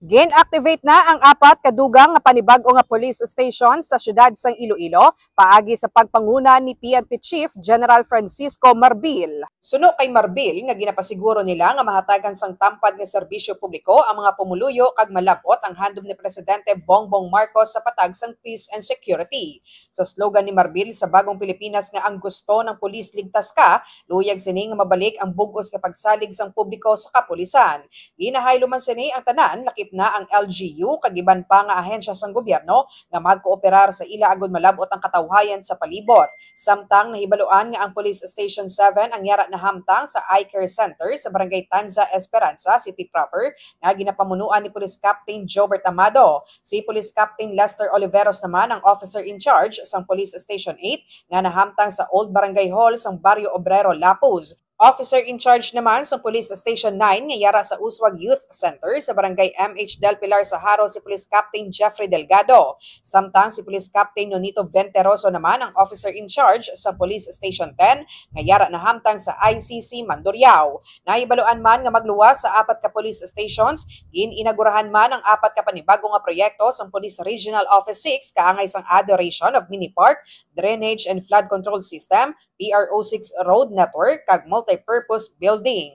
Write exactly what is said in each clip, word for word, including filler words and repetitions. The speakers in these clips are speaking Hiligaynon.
Gin-activate na ang apat ka dugang nga panibag-o nga police station sa siyudad sang Iloilo paagi sa pagpanguna ni P N P Chief General Francisco Marbil. Suno kay Marbil nga ginapasiguro nila nga mahatagan sang tampad nga serbisyo publiko ang mga pumuluyo kag malab-ot ang handom ni Presidente Bongbong Marcos sa patag sang peace and security. Sa slogan ni Marbil sa Bagong Pilipinas nga ang gusto ng pulis ligtas ka, luyag sini nga mabalik ang bug-os nga pagsalig sang publiko sa kapulisan. Ginahaylo man sini ang tanan, lakip na ang L G U kag iban pa nga ahensya sang gobyerno nga magkooperar sa ila agud malab-ot ang katawhayan sa palibot. Samtang nahibaluan nga ang Police Station seven ang yara nahamtang sa Eye Care Center sa Barangay Tanza, Esperanza City Proper, nga ginapamunuan ni Police Captain Jobert Amado. Si Police Captain Lester Oliveros naman ang officer in charge sang Police Station eight nga nahamtang sa Old Barangay Hall sang Barrio Obrero, Lapuz. Officer in charge naman sang Police Station nine nga yara sa Uswag Youth Center sa Barangay M H Del Pilar sa Jaro si Police Captain Jeffrey Delgado. Samtang si Police Captain Nonito Venteroso naman ang officer in charge sa Police Station ten nga yara nahamtang sa I C C Mandurriao. Nahibaluan man nga magluwas sa apat ka police stations, gin-inagurahan man ang apat ka panibago nga proyekto sang Police Regional Office six kaangay sang adoration of mini park, drainage and flood control system, P R O six road network, kag multipurpose building.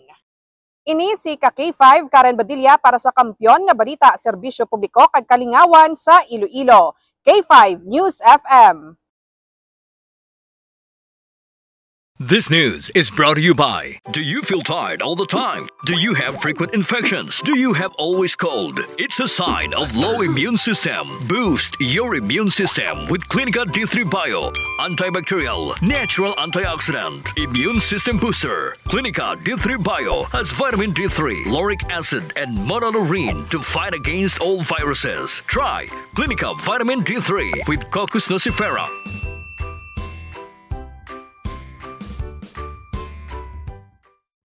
Ini si ka K five Karen Badilla para sa Kampiyon nga Balita, Serbisyo Publiko kag Kalingawan sa Iloilo, K five News F M. This news is brought to you by. Do you feel tired all the time? Do you have frequent infections? Do you have always cold? It's a sign of low immune system. Boost your immune system with Clinica D three Bio. Antibacterial, natural antioxidant, immune system booster. Clinica D three Bio has vitamin D three, lauric acid, and monolaurin to fight against all viruses. Try Clinica Vitamin D three with Cocos nucifera.